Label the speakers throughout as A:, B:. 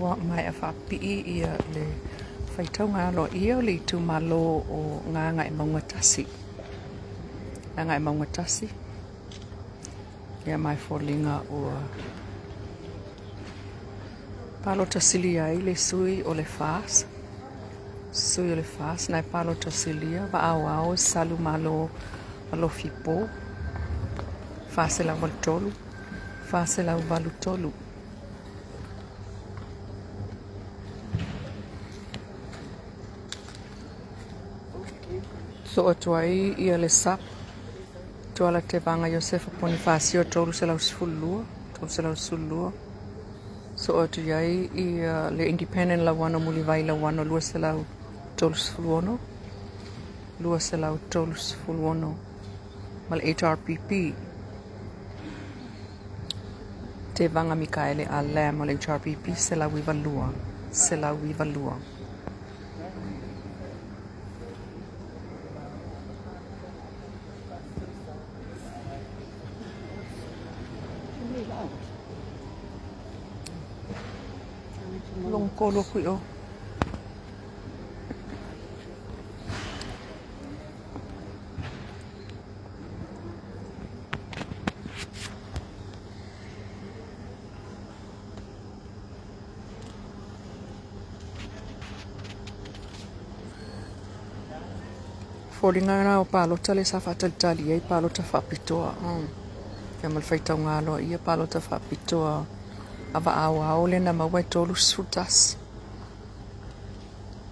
A: ua maea faapipii ia le faitauga aloaia o le itumalo o Gagaemauga 1. Gagaemauga 1, ia ma e foliga ua palota silia ai le sui o le FAS, sui o le FAS na e palota silia vaaoao Salumalo Alofi Po 483, 483. Soo atu ai ia le SUP Tuala Tevaga Iosefa Ponifasio 312, 312. Soo atu i ai ia le Independent Lauano Mulivai Lauano 236, 236 ma le HRPP Tevaga Mikaele A Lam o le HRPP 192, 192. Logotolu aku i o. Foliga lena o palota lea sa faatalitali ai palota faapitoa. Ia ma le faitauga aloaia palota faapitoa a vaaoao lea na maua e 31.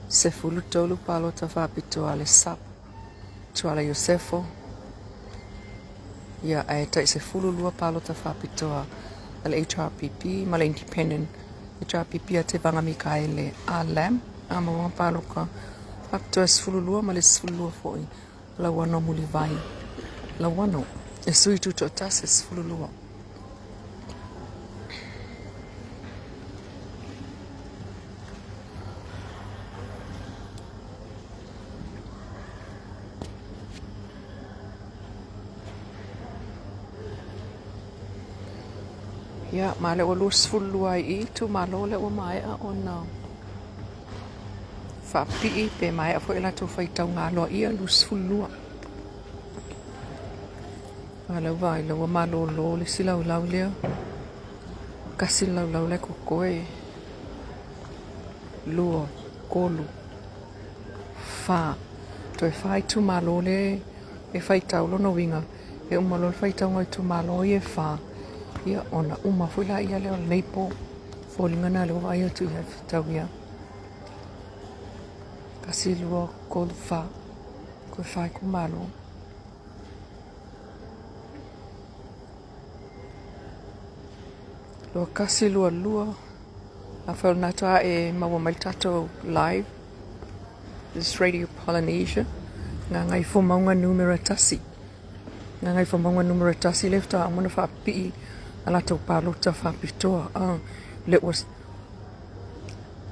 A: 13 palota faapitoa a le SUP, Tuala Iosefo, ia ae tai 12 palota faapitoa a le HRPP ma le Independent HRPP a Tevaga Mikaele A Lam, a maua palota faapitoa e 12 ma le 12 foi Lauano Mulivai Lauano e sui tutoatasi e 12. Ia, ma lea ua 22 ai i itumalo lea ua maea ona faapipii pe maea foi latou faitauga aloaia 22. A lea ua vaai la ua malolo le isi laulau lea. Tasi le laulau la e totoe. Lua, tolu, fa. Toe fa itumalo lea e faitau. Lona uiga, e uma loa le faitauga o itumalo ia e fa, ia ona uma foi laia lea o lenei po. Foliga na lea ua vaai atu i ai faitau ia. Tasi, lua, tolu, fa. Toe fa itumalo. Lua tasi, lua lua. Afai o lena atu e maua mai le tatou live. This is Radio Polynesia. Gagaifomauga numera 1. Gagaifomauga numera 1 lea faatoa uma ona faapipii a latou palota faapitoa. Lea ua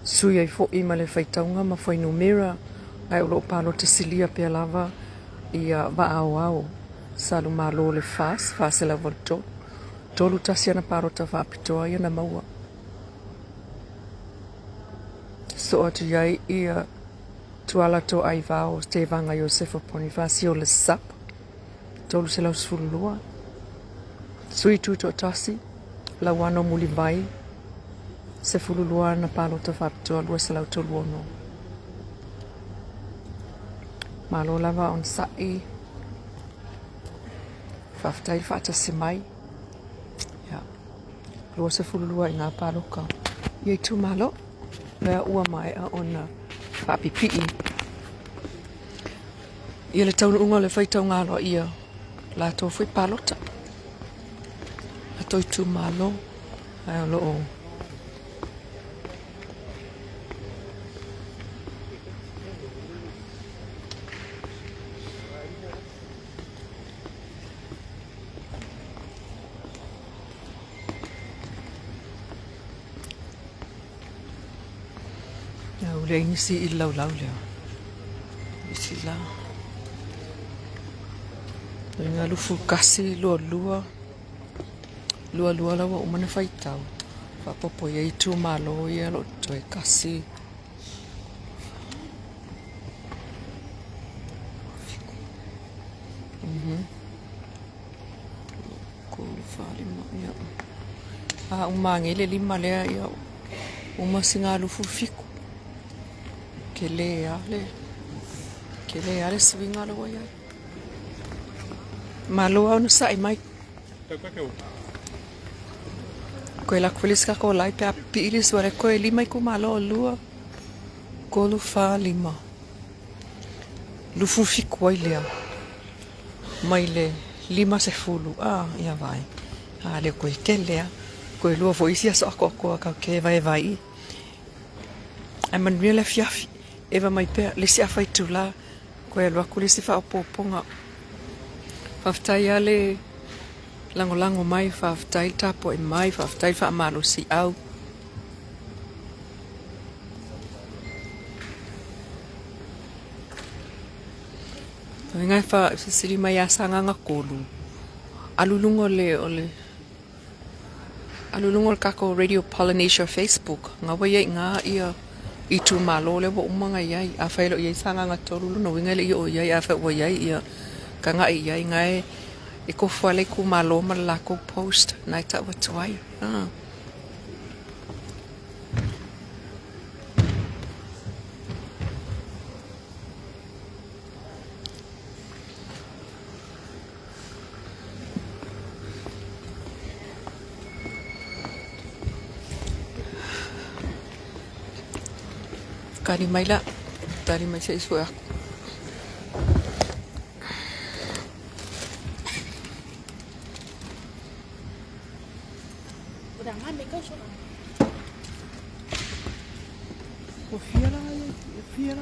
A: sui ai foi ma le faitauga ma fuainumera ae o lo o palota silia pea lava ia vaaoao Salumalo le FAS 483 31 ana palota faapitoa ia na maua. Soo atu i ai ia Tuala Toaivao Tevaga Iosefa Ponifasio le SUP 312, Sui Tutoatasi Lauano Mulivai 12 ana palota faapitoa 236. Malo lava onosai. Faafetai le faatasi mai. Ia. 22 i ngā pāloka i itumalo. Lea ua maea ona faapipii ia le taunuuga o le faitauga aloaia latou foi palota. Latou itumalo ae o lo o Ua leai nisi i le laulau lea. Nisi la. Lona 21, 22, 22 la ua uma ona faitau. Faaopoopo i ai itumalo ia o lo o totoe 1, 2, 3, 4, 5, ia. A uma ane le lima lea, ia uma sina 27. Tele lava le, tele lava le suiga lea ua i ai. Malo lava onosai mai. Koe lako foi le isi tatou live pe a pipii le isi wale koe lima itumalo o lua, tolu, fa, lima. 27 ai lea mai le 50 a ia vai. A le koe tele a. Koe lua foi isi aso atoatoa tatou te vaevae i. Ae manuia le afiafi. Eva mai pea le isi afa itula koe alu atu le isi faaopoopoga. Faafetai lava le lagolago mai, faafetai le tapuai mai, faafetai le faamalosiau. Uiga e faafesili mai ia Sagaga 3, alu i luga o le, o le Alu i luga o le tatou Radio Polynesia Facebook, na ua i ai i ina ia itumalo lea ua uma ona i ai. Afai e le o i ai Sagaga 3, o lona uiga e le i oo i ai. Afai ua i ai, ia tagai i ai, na e tofu lava le itumalo ma le latou post na e tau atu ai. Tali mai la, tali mai se i sue aku.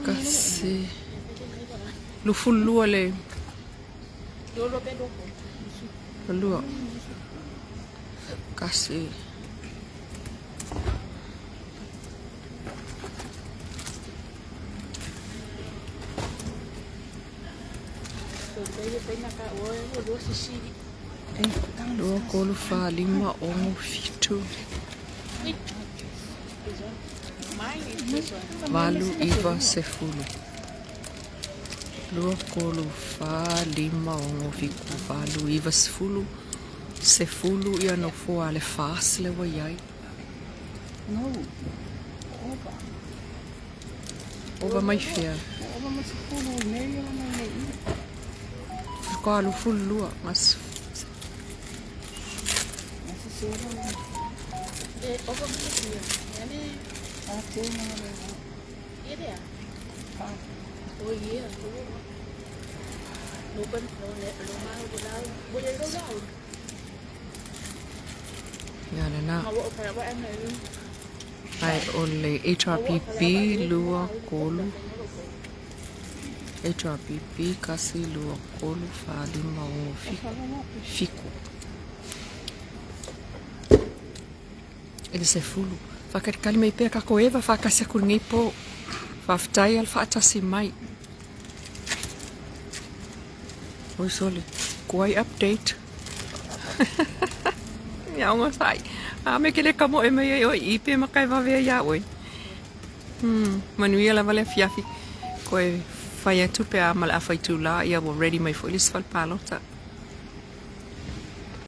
A: Kasi 22 le lua. Kasi. Lua, tolu, fa, lima, ono, fitu, valu, iva, sefulu. Lua, tolu, fa, lima, ono, fitu, valu, iva, sefulu. Sefulu ia nofoa a le FAS lea ua i ai.
B: No. Ova.
A: Ova mai fea?
B: Ova ma sefulu nei ia mai nei.
A: Faatoa 22. Mas Ia lena. Ae o le HRPP lua tolu HRPP kasi lua tolu fa lima ono fitu i le sefulu. Faakalikali mai pea tatou eva faatasi atu i lenei po. Faafetai a le faatasi mai. Oi sole, kuai update. Ia onga sai. A me ke le kamo e mai ai oi i pe makai vavea ia oi. Manuia lava le afiafi. Koe fai atu pe a ma le afa itula ia ua ready mai foi le isi fale palota.